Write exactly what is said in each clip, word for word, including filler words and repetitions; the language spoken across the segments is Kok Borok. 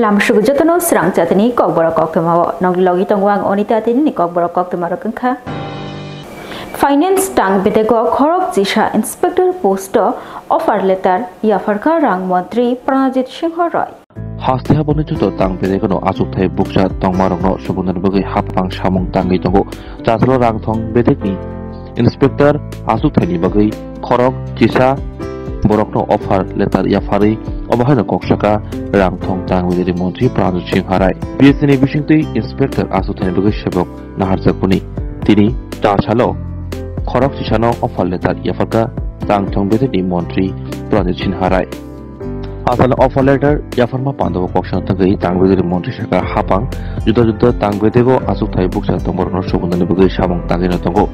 Lamsugo jotono srang chatini kokborok koktwmao. Nokni logi tongo ang Onita, tinini kokborok koktwmarok wngkha. Finance tang bedego khorok chisa inspector post o offer letter yapharkha rang montri Pranajit Singh Roy. Haste haboni joto tang bedegano achukthai bukcha tongmarokno subunani bagwi hapang samung tangwi tongo. Chasalo rang thong bedegni inspector achukthai ni bagwi khorok chisa borokno offer letter yapharwi obo haino kok saka rang thong tang bedegni montri Pranajit Singh Roy. B S C ni bisingtwi inspector achukthai ni bagwi sebok naharjakmani. Tini chasalo khorok chisano offer letter yapharkha tang thong bedegni montri Pranajit Singh Roy. Asal offer letter yapharma pandao kok sano tangwi tang bedegni montri saka hapang juda juda tang bedego achukthai bukcha tongmarokno subunani bagwi samung tangwino tongo.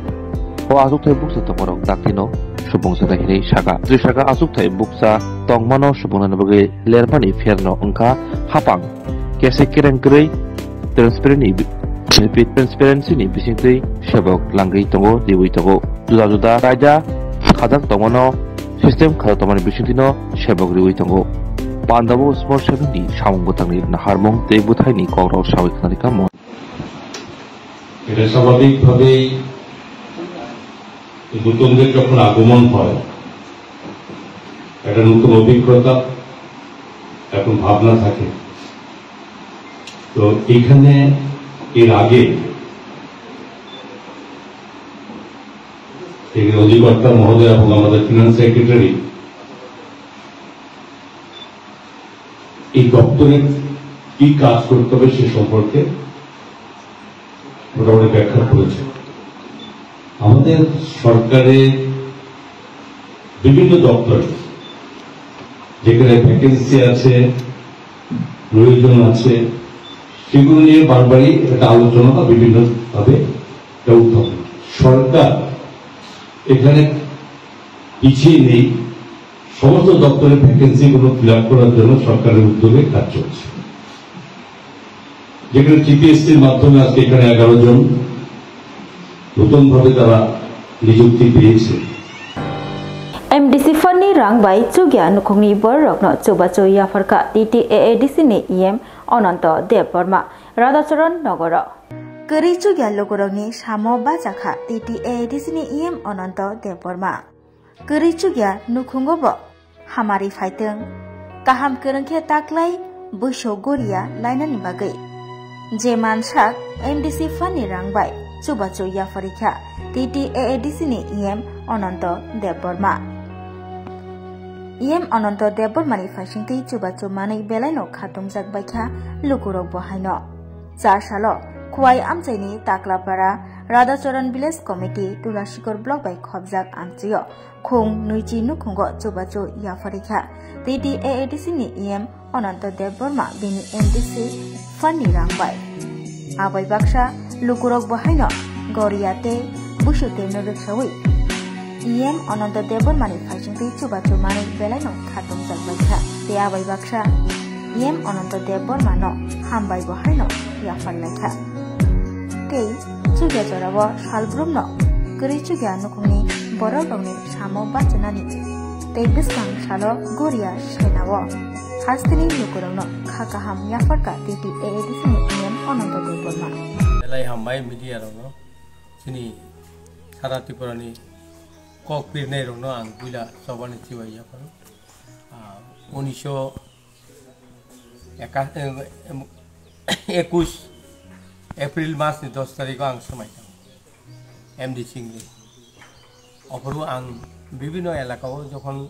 O achukthai bukcha tongmarok daktino subung jata hinwi saka. Twi saka achukthai bukcha tongmano subunani bagwi lermani pherno wngkha hapang kese kereng kwrwi transparent ni bi-, transparency ni bisingtwi sebok langwi tongo, riwi tongo. Juda juda raida khajak tongmano system khajak tongmani bisingtwino sebok riwi tongo. Pandao small saving ni samung bwtangni naharmung tei bwthaini kokrok sawi khnarikha mo. এটা স্বাভাবিকভাবেই নতুনদের যখন আগমন হয়, একটা নতুন অভিজ্ঞতা এবং ভাবনা থাকে। তো এখানে এর আগে এই অধিকর্তা মহোদয় এবং আমাদের ফিনান্স সেক্রেটারি এই দপ্তরে কি কাজ করতে হবে সে সম্পর্কে মোটামুটি ব্যাখ্যা করেছে। আমাদের সরকারের বিভিন্ন দপ্তরে যেখানে ভ্যাকেন্সি আছে, প্রয়োজন আছে, সেগুলো নিয়ে বারবারই একটা আলোচনা বা বিভিন্নভাবে এটা উত্থাপন। সরকার এখানে পিছিয়ে নেই, সমস্ত দপ্তরের ভ্যাকেন্সিগুলো ফিল আপ করার জন্য সরকারের উদ্যোগে কাজ চলছে। যেখানে টিপিএসসির মাধ্যমে আজকে এখানে এগারো জন নতুনভাবে তারা নিযুক্তি পেয়েছে। M D C fund ni rang bai chukya nukhungni bororokno chubachu yapharkha T T A A D C ni E M Ananto Debbarma, Radhacharan Nogoro. Kwrwi chukya lukurokni samo bachakha T T A A D C ni E M Ananto Debbarma. Kwrwi chukya nukhungo bo hamari phaitwng. Kaham kwrwng khe taklai buiso goria lainani bagwi. Je mansak M D C fund ni rang bai chubachu yapharikha T T A A D C ni E M Ananto Debbarma. E M Ananto Debbarma ni phaisingtwi chubachu manwi belaino khatumjak baikha lukurok bo haino. Cha salo Khowai amchaini Taklapara Radhacharan Village Committee Tulasikor Block bai khopjak amchaio khung nwichi nukhungo chubachu yapharikha T T A A D C ni E M Ananto Debbarma bini M D C fund ni rang bai. Abai baksa lukurok bo haino goria tei busu tei no rwksawi E M Ananto Debbarma ni phaisingtwi chubachu manwi belaino khatumjak baikha tei abai baksa E M Ananto Debbarma no hambai bo haino yaphar laikha. Tei chukya jorao salbrumno kwrwi chukya nukhungni bororokni samo bachanani tei bwskang salo goria senao hasteni lukurokno kha kaham yapharkha T T A A D C ni E M Ananto Debbarma. Belai hambai media rokno, chini sara Tripura ni kok pirnai rokno ang puila chobani chibai yapharo. Ah, unisho eka-, em, em, ekush April mas ni dos tarikh o ang swmai tongo M D C ni. Ophuru ang bibino elaka o jokhon,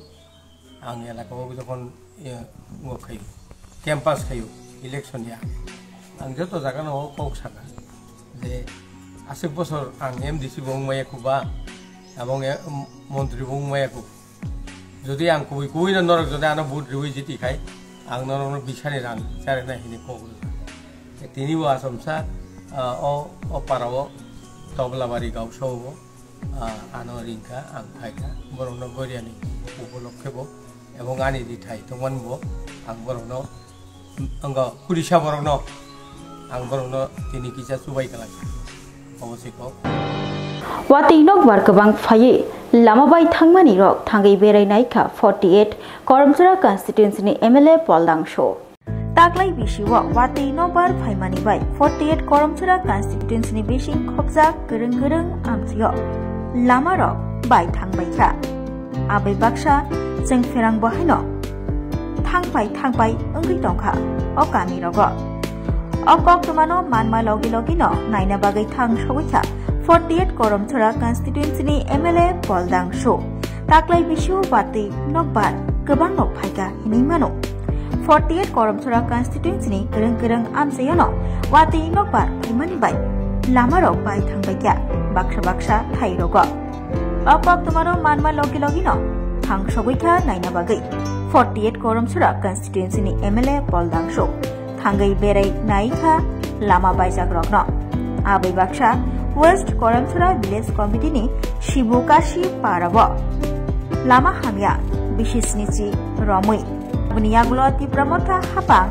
ang elaka o jokhon, e, ngo khayo, campaign khayo, election ya, ang joto jaga no kok saka je aswk bosor ang M D C bo wngmaya khuba, abong, e, montri bo wngmaya khu. Jodi ang kubui kubui no norok jodi ano vote riwi jiti khai, ang norok no bisani rang charina hini kok rwkha. Tini bo achomsa, ah, o, o para o Toblabari Gausao bo, ah, ano ringkha, ang phaikha. Borok no goria ni upolokhe bo, ebong ani rithai tongmani bo, ang borok no Ang kurisa borokno, ang borokno tini kisa chubai kwlai. Obo se kok. Watwi nokbar kwbang phaiwi lama bai thangmani rok thangwi berai naikha forty eight Karamchara constituency ni M L A Poldang Shoh. Taklai bisio watwi nokbar phaimani bai forty eight Koromchura constituency ni bising khopjak kwrwng kwrwng amchaio lama rok bai thangbaikha. Abwi baksa chwng pherang bo haino thangpai thangpai wngwi tongkha o kami rogo. O koktwmano manma logi logi no naina bagwi thang sogwi kha forty eight Koromchura constituency ni M L A Poldang Su. Taklai bisio watwi nokbar kwbang no phaikha hinwi mano. Forty eight Koromchura constituency ni kwrwng kwrwng amchaio no watwi nokbar phaimani bai lama rok bai thangbaikha baksa baksa thai rogo. O koktwmano manma logi logi no thang sogwi kha naina bagwi forty eight Koromchura constituency ni M L A Poldang Su. Thangwi berai nai kha lama baijak rokno. Abwi baksa West Koromchura Village Committee ni Sibu Kashi Parabo lama hamya bisi sinichi romwi. Aboni yagulo Tipra Motha hapang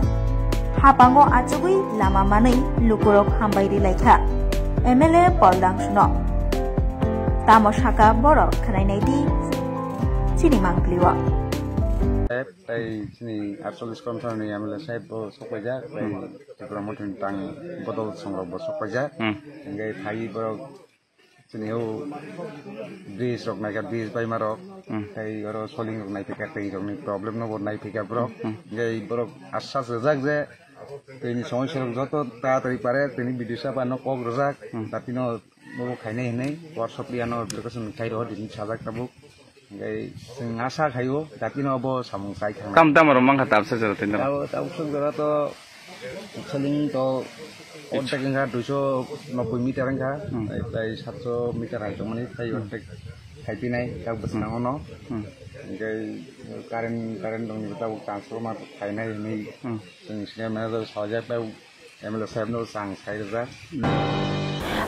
hapango achugwi lama manwi lukurok hambai rilaikha M L A Poldang Suno. Tamo saka borok khwnainai di chini mangpilio. Tei chini aatchollish Koromchura ni M L A saheb bo sokpaijak, tei Tipra Motha ni tang bodol songrok bo sokpaijak. Hmm. Hingke phai borok chini o bridge rok naikha, bridge baima rok, Hmm. tei oro soling rok naiphikha, tei rok ni problem no bo naiphikha borok. Hmm. Hingke borok asas rwjak je tei ni somosya rok joto taratari pare tei ni B D O saheb ano kok rwjak, Hmm. jati no bo khainai hinwi workshop liya no application khai rw din sajak tabuk. Hingke chwng asa khaio, jati no bo samung chai thang. Tam tam oro mankha tabsa jora tei no. Tabo tabuk song jora to selling to ordek wngkha, duiso nobboi meter wngkha, Hmm. tai, tai satso meter hai tongmani, tai Hmm. ordek khai pinai, tak bwskango no. Hmm. Hingke current, current rokni tabuk transformer khainai hinwi Hmm. chwng senior manager sajak bai M L A saheb no chang sai rwjak.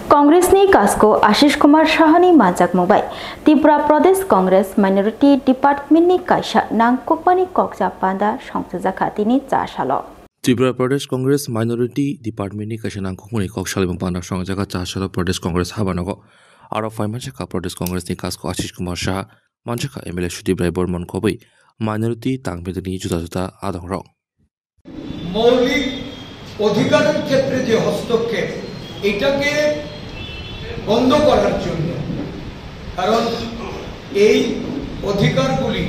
Congress ni kasko Ashish Kumar Saha ni manjakmung bai Tripura Pradesh Congress Minority Department ni kaisa nangkukmani kokcha panda songchajakha tini cha salo. Tripura Pradesh Congress Minority Department ni kaisa nangkukmani kok salimung panda songchajakha cha salo Pradesh Congress habanogo. Aro phai manjakha Pradesh Congress ni kasko Ashish Kumar Saha, manjakha M L A Sudip Rai Bormon khobwi minority tangmidini juda juda adongrok. মৌলিক অধিকারের ক্ষেত্রে যে হস্তক্ষেপ, এটাকে বন্ধ করার জন্য, কারণ এই অধিকারগুলি,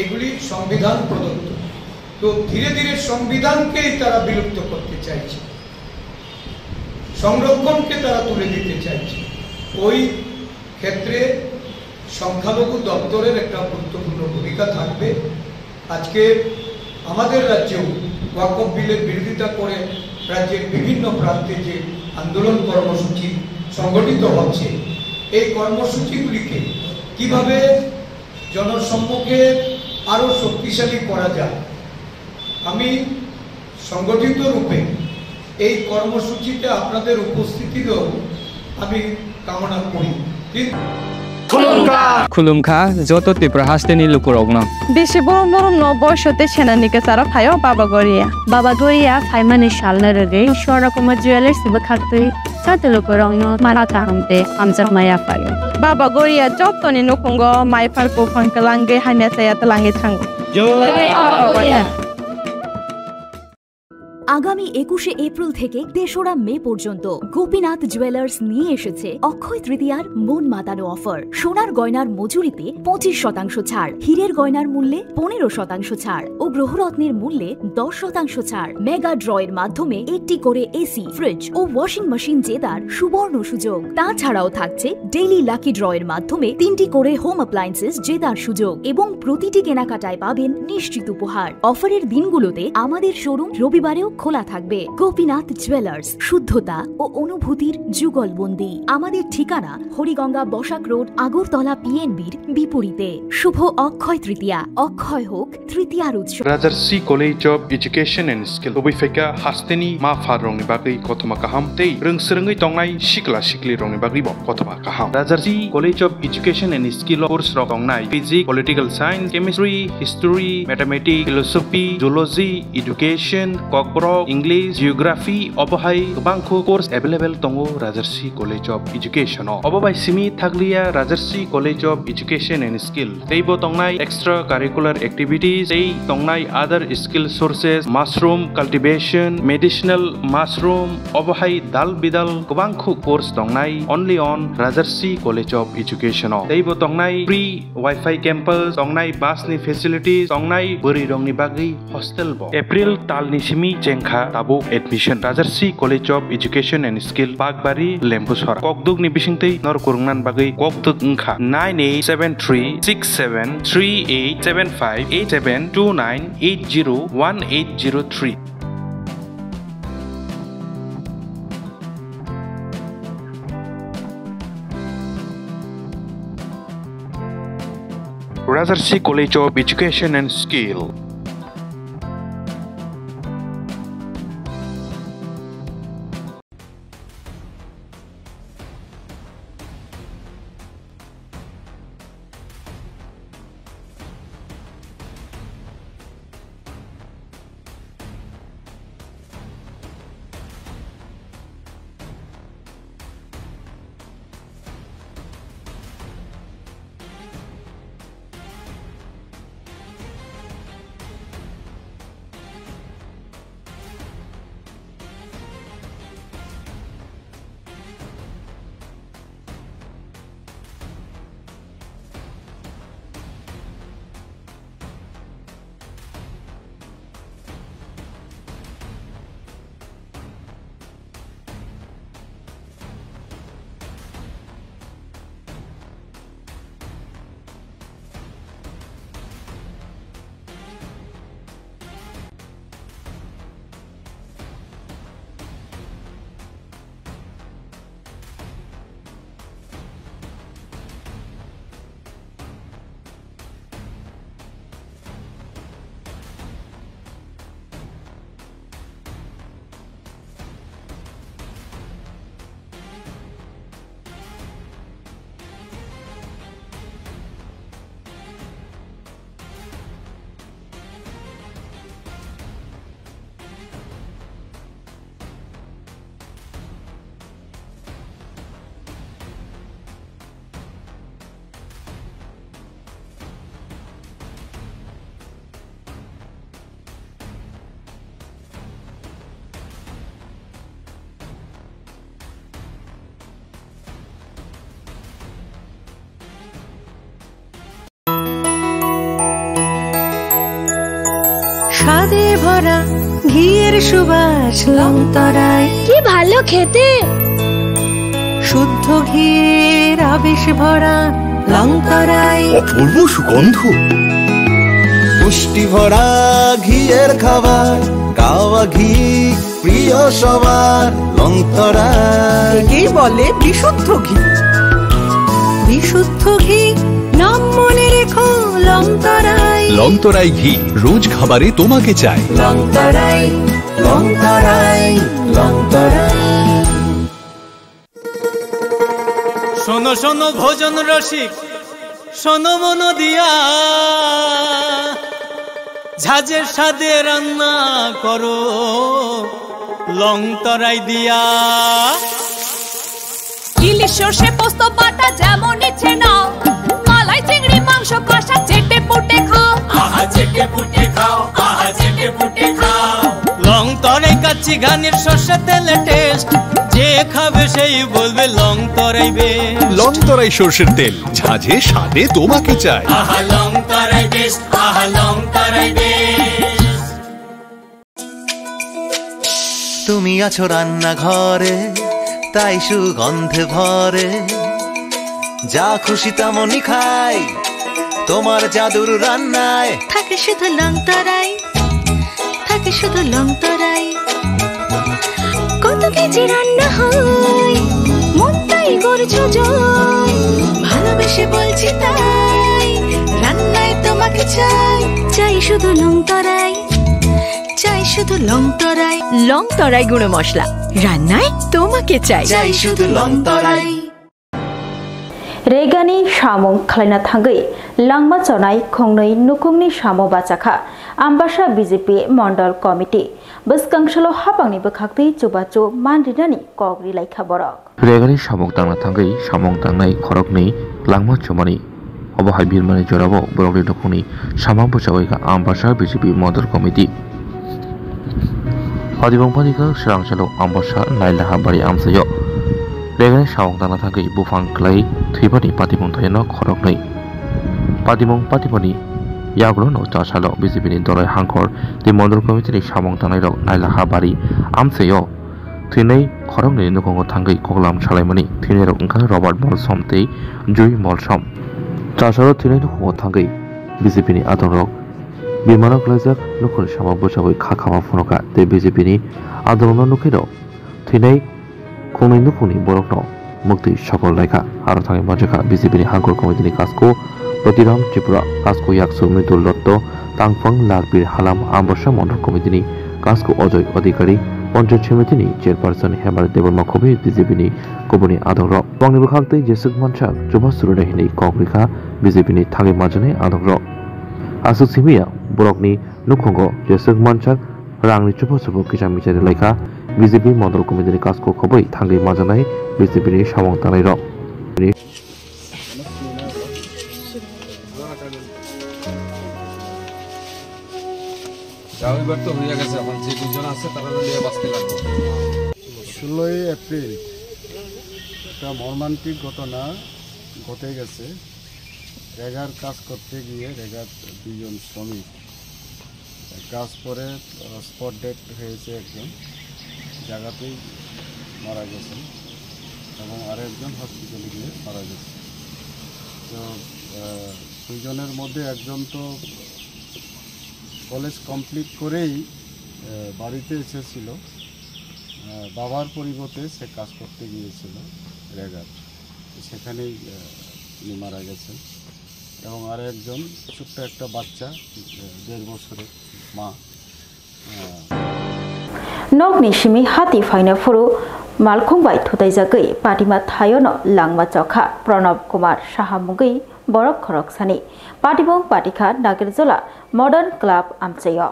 এগুলি সংবিধান প্রদত্ত। তো ধীরে ধীরে সংবিধানকেই তারা বিলুপ্ত করতে চাইছে, সংরক্ষণকে তারা তুলে দিতে চাইছে। ওই ক্ষেত্রে সংখ্যালঘু দপ্তরের একটা গুরুত্বপূর্ণ ভূমিকা থাকবে। আজকে আমাদের রাজ্যেও ওয়াকফ বিলের বিরোধিতা করে রাজ্যের বিভিন্ন প্রান্তে যে আন্দোলন কর্মসূচি সংগঠিত হচ্ছে, এই কর্মসূচিগুলিকে কিভাবে জনসম্মুখে আরও শক্তিশালী করা যায়, আমি সংগঠিত রূপে এই কর্মসূচিতে আপনাদের উপস্থিতিরও আমি কামনা করি। কিন্তু Khulumkha joto Tripura hasteni lukurokno. Bisi borom borom no boiso tei senani kwcharo phaio Baba Goria. Baba Goria phaimani salno rwgwi Swarna Kumar Jewellers bwkhaktwi joto lukurokno mara kaham tei hamjakma yaphaio. Baba Goria jotoni nukhungo maiphar buphang kwlangwi hamya chaya twlangwi thango. Jai Baba Goria. আগামী একুশে এপ্রিল থেকে তেসরা মে পর্যন্ত গোপীনাথ জুয়েলার্স নিয়ে এসেছে অক্ষয় তৃতীয়ার মন মাতানো অফার। সোনার গয়নার মজুরিতে পঁচিশ শতাংশ ছাড়, হীরের গয়নার মূল্যে পনেরো শতাংশ ছাড় ও গ্রহরত্নের মূল্যে দশ শতাংশ ছাড়। মেগা ড্রয়ের মাধ্যমে একটি করে এসি, ফ্রিজ ও ওয়াশিং মেশিন জেতার সুবর্ণ সুযোগ। তাছাড়াও থাকছে ডেইলি লাকি ড্রয়ের মাধ্যমে তিনটি করে হোম অ্যাপ্লায়েন্সেস জেতার সুযোগ এবং প্রতিটি কেনাকাটায় পাবেন নিশ্চিত উপহার। অফারের দিনগুলোতে আমাদের শোরুম রবিবারেও খোলা থাকবে। গোপীনাথ জুয়েলার্স, শুদ্ধতা ও অনুভূতির যুগলবন্দি। আমাদের ঠিকানা হরিগঙ্গা বসাক রোড, আগরতলা পিএনবির বিপরীতে। শুভ অক্ষয় তৃতীয়া, অক্ষয় হোক তৃতীয়ার উৎসব। Rajarsi College of Education and Skill, kubui phaikha hasteni ma pharrokni bagwi kothoma kaham tei rwngswrwngwi tongnai sikla siklirokni bagwibo kothoma kaham. Rajarsi College of Education and Skill o course rok tongnai Physics, Political Science, Chemistry, History, Mathematics, Philosophy, Zoology, Education, Kokborok Rok English, Geography, obo hai kwbangkhu course available tongo Rajarsi College of Education o. Obo bai simi thakliya Rajarsi College of Education and Skill. Teibo tongnai extra curricular activities, tei tongnai other skill sources, mushroom cultivation, medicinal mushroom, obo hai dal bidal kwbangkhu course tongnai only on Rajarsi College of Education o. Teibo tongnai free Wi-Fi campus, tongnai bus ni facilities, tongnai bwrwi rokni bagwi hostel bo. April tal ni simi chengkha tabuk admission. Rajarsi College of Education and Skill, Bakbari, Lembusora. Kokduk ni bisingtwi nor kurungnan bagwi kokduk wngkha nine eight seven three six seven three eight seven five eight seven two nine eight zero one eight zero three. Rajarsi College of Education and Skill. স্বাদে ভরা ঘিয়ের সুবাস লংতরাই। কি ভালো খেতে! শুদ্ধ ঘিয়ের আবেশ ভরা লংতরাই। অপূর্ব সুগন্ধ। পুষ্টি ভরা ঘিয়ের খাবার, গাওয়া ঘি প্রিয় সবার, লংতরাই। একেই বলে বিশুদ্ধ ঘি। বিশুদ্ধ ঘি, নাম মনে রেখো, লংতরাই। লংতরাই ঘি, রোজ খাবারে তোমাকে চাই। লংতরাই, লংতরাই, লংতরাই। শোনো, শোনো ভোজন রসিক, শোনো মন দিয়া, ঝাঁঝে স্বাদে রান্না করো লংতরাই দিয়া। ইলিশ সর্ষে পোস্ত বাটা যেমন ইচ্ছে নাও, মালাই চিংড়ি মাংস কষা চেটে পুটে খাও। আহা চেটে পুটে খাও, আহা চেটে পুটে খাও। লংতরাই কাচ্চি ঘানির সর্ষে তেলে টেস্ট, যে খাবে সেই বলবে লংতরাই বেশ। লংতরাই সর্ষের তেল, ঝাঁঝে স্বাদে তোমাকে চাই। আহা লংতরাই বেশ, আহা লংতরাই বেশ। তুমি আছো রান্নাঘরে, তাই সুগন্ধে ভরে। যা খুশি তেমনই খাই, তোমার জাদুর রান্নায়। থাকে শুধু লংতরাই, থাকে শুধু লংতরাই। কত কেজি রান্না হয়, মন তাই করছো জয়। ভালোবেসে বলছি তাই, রান্নায় তোমাকে চাই। চাই শুধু লংতরাই, চাই শুধু লংতরাই। লংতরাই গুঁড়ো মশলা, রান্নায় তোমাকে চাই। চাই শুধু লংতরাই। Regani samung khlaina thangwi langma chonai khongnwi nukungni samo bachakha Ambasa B J P Mondol Committee. Bwskang salo hapangni bwkhaktwi chubachu man rinani kok ri laikha borok. Regani samung tangna thangwi samung tangnai khoroknwi langma chumani. Obo hai birmani jorao borokni nukhungni samung bwchawi kha Ambasa B J P Mondol Committee. Patibong panikha swrang salo Ambasa Nailaha bari amchaio. Regani samung tangna thangwi buphang kwlai thwibani patibong thayano khoroknwi. Patibong patibani yagulo no cha salo B J P ni dolai hangkhor tei Mondol Committee ni samung tangnairok Nailaha bari amchaio. Thwinai khoroknwi nukhungo thangwi koklam salaimani thwinairok wngkha Robert Molsom tei Jui Molsom. Chasaro thwinai nukhungo thangwi B J P ni adongrok bimano kwlaijak nukhungni samung bwchawi kha khama phunukha tei B J P ni adongrokno nukhuino thwinai khungnwi nukhungni borokno muktwi sokol laikha. Aro thangwi manjakha B J P ni hangkhor committee ni kasko Pratiram Tripura, kasko Yaksu Mridul Dotto, Tangphang Larbir Halam Ambasa Mondol Committee ni kasko Ajoy Adhikari, Panchayat Samiti ni Chairperson Hemari Debbarma khobwi B J P ni kubuni adongrok. Bongni bwkhaktwi jeswk mansak chuba suruna hinwi kok rikha B J P ni thangwi manjaknai adongrok. Aswk simiya borokni nukhungo jeswk mansak rangni chuba subo kisa michari laikha B J P Mondol Committee ni kasko khobwi thangwi manjaknai B J P ni samung tangnairok. যাও, এবার তো হয়ে গেছে, এখন যে দুজন আছে তারা নিয়ে বাঁচতে লাগবে। ষোলোই এপ্রিল একটা মর্মান্তিক ঘটনা ঘটে গেছে। রেগার কাজ করতে গিয়ে রেগার দুইজন শ্রমিক কাজ করে, আহ, স্পট ডেড হয়েছে একজন, জায়গাতেই মারা গেছেন এবং আরেকজন হসপিটালে গিয়ে মারা গেছে। তো, আহ, দুইজনের মধ্যে একজন তো কলেজ কমপ্লিট করেই, আহ, বাড়িতে এসেছিল। আহ, বাবার পরিবর্তে সে কাজ করতে গিয়েছিল রেগার। সেখানেই, আহ, তিনি মারা গেছেন। এবং আরো একজন ছোট্ট একটা বাচ্চা, আহ, দেড় বছরের মা। আহ, Nokni simi hati phaina phuru malkhung bai thutaijagwi patima thaiono langma chokha Pranab Kumar Saha mungwi borok khoroksani. Patibong patikha Nagerjola Modern Club amchaio.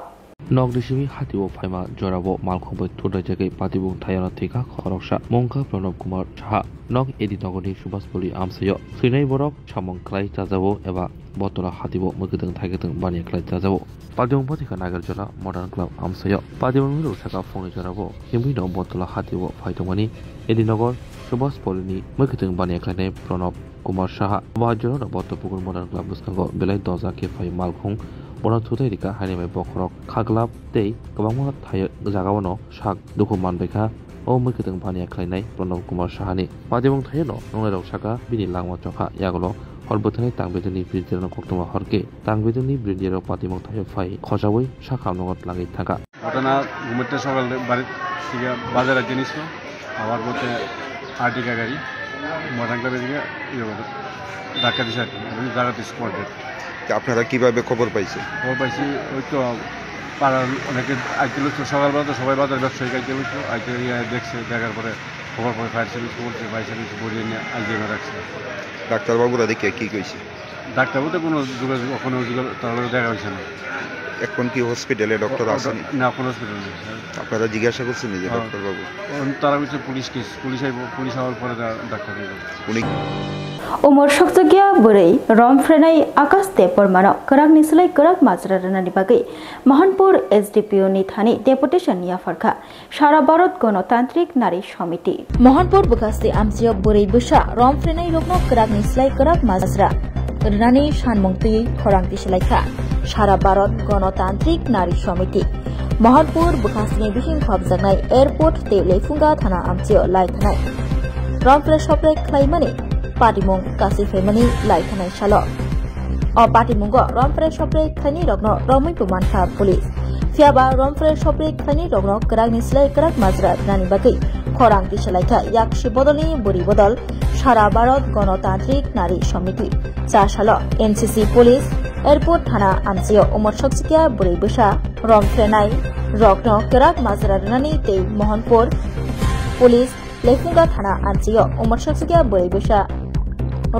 Nokni simi hatio phaima jorao malkhung bai thutaijagwi patibong thaiono thwikha khoroksa mungkha Pranab Kumar Saha. Nok Edi nogorni Subhaspoli amchaio. Thwinai borok samung khlai chajao eba Botola hatio mwkhwtwng thaikhe tong baniya khlai chajao. Patibong patikha Nagerjola Modern Club amchaio. Patibong rok saka phungni jorao himwino Botola hatio phai tongmani Edi nogor Subhaspolini mwkhwtwng baniya khlainai Pranab Kumar Saha. Bo hai jorao Botopukur Modern Club bwskango belai doja khe phai malkhung bono thutai rikha haini bai bokhorok khaglap tei kwbangma thai jagao no sak dukhu manbaikha. O mwkhwtwng baniya khlainai Pranab Kumar Sahani. Patibong thaiono nongnairok saka bini langma chokha yagulo hor bwthanai tang beduni bridge-rokno koktwma hor khe tang beduni bridge-rok patibong thaio phai khojaui sakha nogo twlangwi thangkha. ঘটনা ঘুমোতে সকালে বাড়ি থেকে বাজারে জিনিস তো, আবার বলতে আর্টিকা গাড়ি মডার্ন ক্লাবের দিকে ইয়ে করে ধাক্কা দিছে আর কি, ওই জায়গাতে স্পট ডেড। তা আপনারা কিভাবে খবর পাইছেন? খবর পাইছি ওই তো পাড়ার অনেকে আইতে লইতো, সকালবেলা তো সবাই বাজার ব্যবসায়ী আইতে লইতো, আইতে ইয়ে দেখছে, দেখার পরে খবর পরে ফায়ার সার্ভিস, খবর পেয়ে ফায়ার সার্ভিস বডি নিয়ে আইজিএমে রাখছে। ডাক্তারবাবুরা দেখে কি কইছে? ডাক্তারবাবু তো কোনো যোগাযোগ, ওখানে যোগাযোগ, তার লগে দেখা হয়েছে না। এখন কি হসপিটালে ডক্টর ও, ও, আছেন? না, কোনো হসপিটাল নেই। আপনারা জিজ্ঞাসা করছেন এই যে হ্যাঁ। ডাক্তারবাবু? ও, তারা বলছে পুলিশ কেস, পুলিশ আইব, পুলিশ আওয়ার পরে ডা-, ডাক্তার আইব। উনি Umor sokjagya bwrwi rom phrenai Akash Debbarmano kwrakni slai kwrak majra rwnani bagwi Mohanpur S D P O ni thani deputation yapharkha. Sara Bharat Ganatantrik Nari Samiti. Mohanpur bwkhasti amchaio bwrwi bwsa rom phrenai rokno kwrakni slai kwrak majra rwnani sanmung twiwi khorang tisalaikha Sara Bharat Ganatantrik Nari Samiti. Mohanpur bwkhastini bising khopjaknai airport tei Leiphunga thana amchaio lai thanai rom phre sopre khlaimani patimung kasi phaimani lai thanai salo. O patimungo rom phre sopre khlaini rokno romwi bo mankha police. Phiya ba rom phre sopre khlaini rokno kwrakni slai kwrak majra rwnani bagwi khorang tisalaikha Yaksi Bodolni Bwrwi Bodol Sara Bharat Ganatantrik Nari Samiti. Cha salo N C C police airport thana amchaio umor soksikya bwrwi bwsa rom phrenai rokno kwrak majra rwnani tei Mohanpur police Leiphunga thana amchaio umor soksikya bwrwi bwsa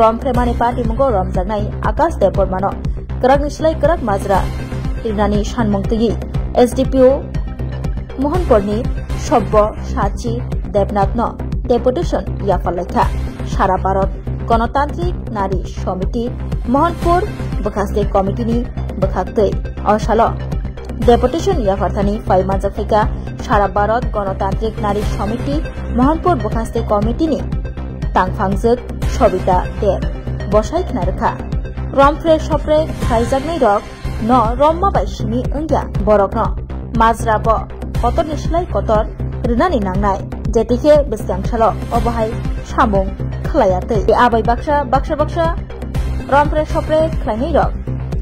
rom phremani patimungo romjaknai Akash Debbarmano kwrakni slai kwrak majra rinani sanmung twiwi S D P O Mohanpurni Sobbo Sachi Debnathno deputation yapharlaikha. Sara Bharat Ganatantrik Nari Samiti Mohanpur bwkhaste committee ni bwkhaktwi o salo deputation yapharthani phai manjak phaikha Sara Bharat Ganatantrik Nari Samiti Mohanpur bwkhaste committee ni tangphangjwk Sobita Deb. Bosai khna rwkha. Romphre sopre khaijaknai rok no romma bai simi wngya borokno majra bo kotorni slai kotor rwnani nangnai, jetikhe bwskang salo obo hai samung khwlaiya tei abai baksa baksa baksa romphre sopre khlainai rok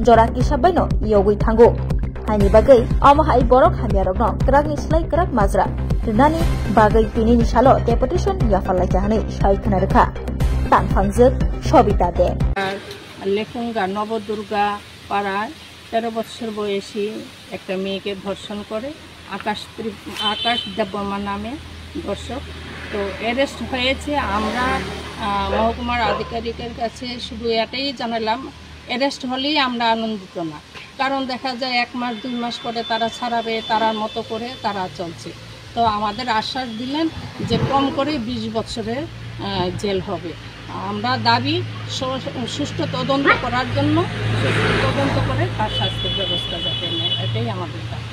jora kisa baino yogwi thango. Haini bagwi omo hai borok hamya rokno kwrakni slai kwrak majra rwnani bagwi tinini salo deputation yapharlaikha hwnwi sai khna rwkha tangphangjwk Sobita Deb. Lefunga নবদুর্গা পাড়ায় তেরো বছর বয়সী একটা মেয়েকে ধর্ষণ করে আকাশ ত্রিপ-, আকাশ দেববর্মা নামে ধর্ষক। তো অ্যারেস্ট হয়েছে। আমরা, আহ, মহকুমার আধিকারিকের কাছে শুধু এটাই জানালাম, অ্যারেস্ট হলেই আমরা আনন্দিত না, কারণ দেখা যায় এক মাস দুই মাস পরে তারা ছাড়াবে, তারার মতো করে তারা চলছে। তো আমাদের আশ্বাস দিলেন যে কম করে বিশ বছরের, আহ, জেল হবে। আমরা দাবি স-, সুষ্ঠু তদন্ত করার জন্য, সুষ্ঠু তদন্ত করে তার শাস্তির ব্যবস্থা যাতে নেয়, এটাই আমাদের দাবি।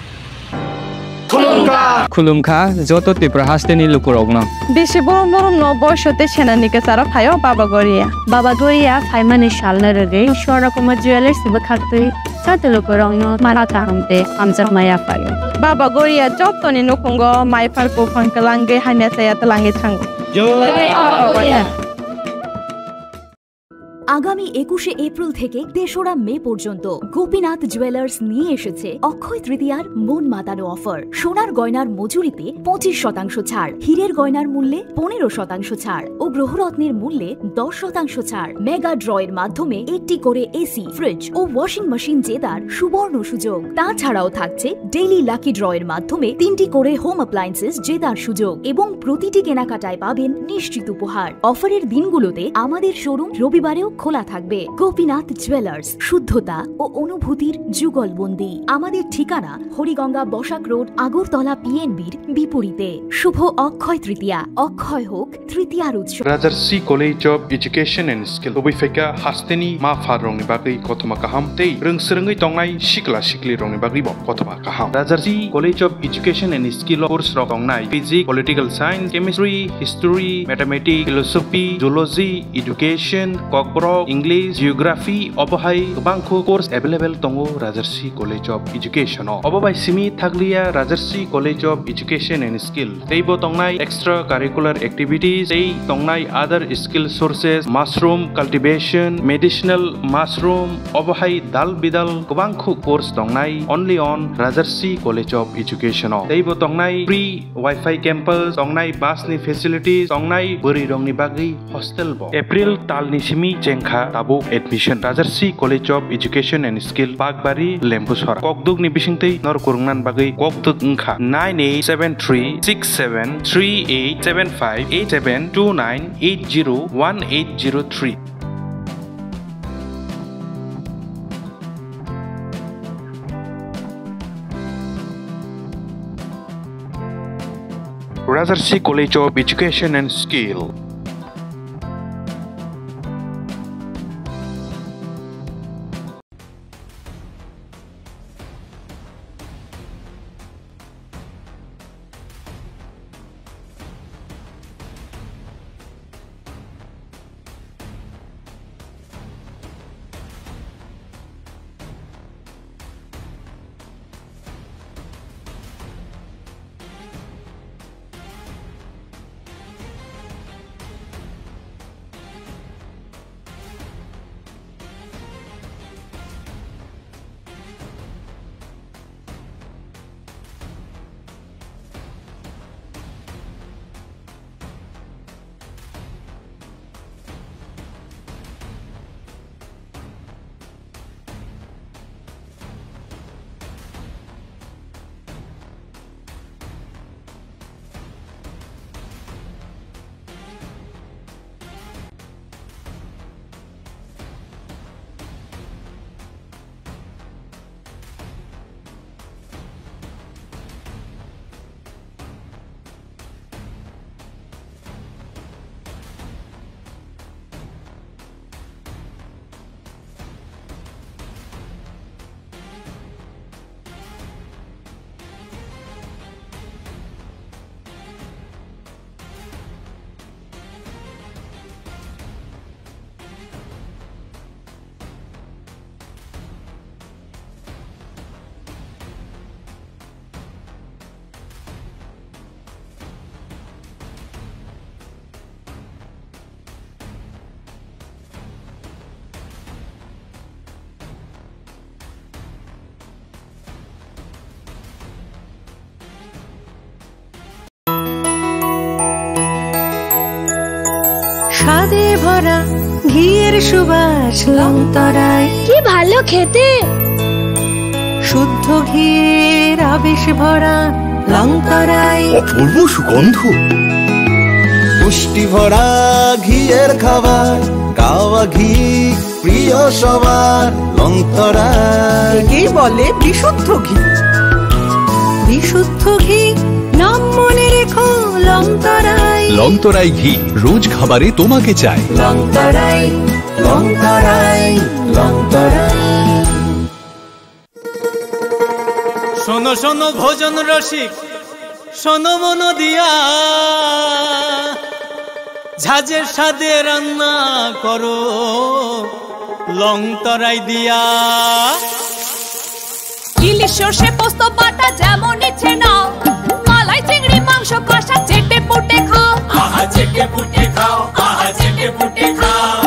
Khulumkha, joto Tripura hasteni lukurokno. Bisi borom borom no boiso tei senani kwcharo phaio Baba Goria. Baba Goria phaimani salno rwgwi Swarna Kumar Jewellers bwkhaktwi joto lukurokno mara kaham tei hamjakma yaphaio. Baba Goria jotoni nukhungo maiphar buphang twlangwi hamya chaya twlangwi thango. Jai Baba Goria. আগামী একুশে এপ্রিল থেকে তেসরা মে পর্যন্ত গোপীনাথ জুয়েলার্স নিয়ে এসেছে অক্ষয় তৃতীয়ার মন মাতানো অফার। সোনার গয়নার মজুরিতে পঁচিশ শতাংশ ছাড়, হীরের গয়নার মূল্যে পনেরো শতাংশ ছাড় ও গ্রহরত্নের মূল্যে দশ শতাংশ ছাড়। মেগা ড্রয়ের মাধ্যমে একটি করে এসি, ফ্রিজ ও ওয়াশিং মেশিন জেতার সুবর্ণ সুযোগ। তাছাড়াও থাকছে ডেইলি লাকি ড্রয়ের মাধ্যমে তিনটি করে হোম অ্যাপ্লায়েন্সেস জেতার সুযোগ এবং প্রতিটি কেনাকাটায় পাবেন নিশ্চিত উপহার। অফারের দিনগুলোতে আমাদের শোরুম রবিবারেও খোলা থাকবে। গোপীনাথ জুয়েলার্স, শুদ্ধতা ও অনুভূতির যুগলবন্দি। আমাদের ঠিকানা হরিগঙ্গা বসাক রোড, আগরতলা পিএনবির বিপরীতে। শুভ অক্ষয় তৃতীয়া, অক্ষয় হোক তৃতীয়ার উৎসব। Rajarsi College of Education and Skill. Tubui phaikha hasteni ma pharrokni bagwi kothoma kaham tei rwng swrwngwi tongnai sikla siklirokni bagwibo kothoma kaham. Rajarsi College of Education and Skill o course rok tongnai Physics, Political Science, Chemistry, History, Mathematics, Philosophy, Zoology, Education, Kokborok, English, Geography, obo hai kwbangkhu course available tongo Rajarsi College of Education o. Obo bai simi thakliya Rajarsi College of Education and Skill. Teibo tongnai extra curricular activities, tei tongnai other skill sources, mushroom cultivation, medicinal mushroom, obo hai dal bidal kwbangkhu course tongnai only on Rajarsi College of Education o. Teibo tongnai free Wi-Fi campus, tongnai bus ni facilities, tongnai bwrwi rokni bagwi hostel bo. April talni simi chengkha tabuk admission. Rajarsi College of Education and Skill, Bakbari, Lembusora. Kokduk ni bisingtwi nor kwrwngna bagwi kokduk wngkha nine eight seven three six seven three eight seven five eight seven two nine eight zero one eight zero three. Rajarsi College of Education and Skill. স্বাদে ভরা ঘিয়ের সুবাস লংতরাই। কি ভালো খেতে। শুদ্ধ ঘিয়ের আবেশ ভরা লংতরাই। অপূর্ব সুগন্ধ। পুষ্টি ভরা ঘিয়ের খাবার, কাওয়া ঘি প্রিয় সবার, লংতরাই। একেই বলে বিশুদ্ধ ঘি। বিশুদ্ধ ঘি, নাম মনে রেখো, লংতরাই। লংতরাই ঘি, রোজ খাবারে তোমাকে চাই। লংতরাই, লংতরাই, লংতরাই। শোনো, শোনো, ভোজন রসিক, শোনো মন দিয়া, ঝাঁঝের স্বাদে রান্না করো লংতরাই দিয়া। ইলিশ সর্ষে পোস্ত বাটা যেমন ইচ্ছে নাও, মালাই চিংড়ি মাংস কষা চেটে পুটে খাও। আহা চেটে পুটে খাও, আহা চেটে পুটে খাও।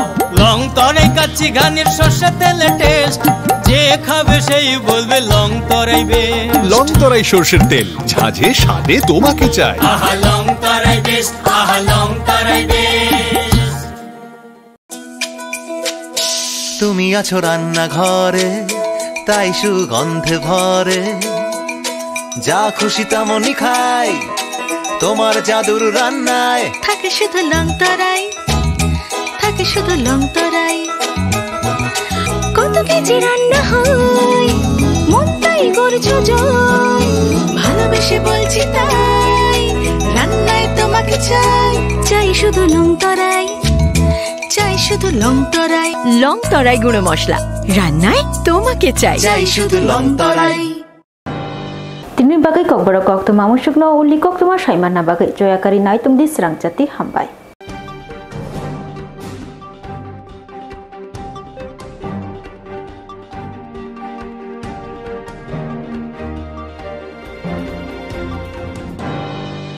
লংতরাই কাচ্চি ঘানির সর্ষে তেলে টেস্ট, যে খাবে সেই বলবে লংতরাই বেস্ট। লংতরাই সর্ষের তেল, ঝাঁঝে স্বাদে তোমাকে চাই। আহা লংতরাই বেস্ট, আহা লংতরাই বেস্ট। তুমি আছো রান্নাঘরে, তাই সুগন্ধে ভরে। যা খুশি তেমনই খাই, তোমার জাদুর রান্নায়। থাকে শুধু লংতরাই, থাকে শুধু লংতরাই। কত কেজি রান্না হয়, মনটাই করছো জয়। ভালোবেসে বলছি তাই, রান্নায় তোমাকে চাই। চাই শুধু লংতরাই, চাই শুধু লংতরাই। লংতরাই গুঁড়ো মশলা, রান্নায় তোমাকে চাই। চাই শুধু লংতরাই। Tini bagwi kokborok koktwma musukno uli koktwma saimanna bagwi joyakari naitung di srangchati hambai.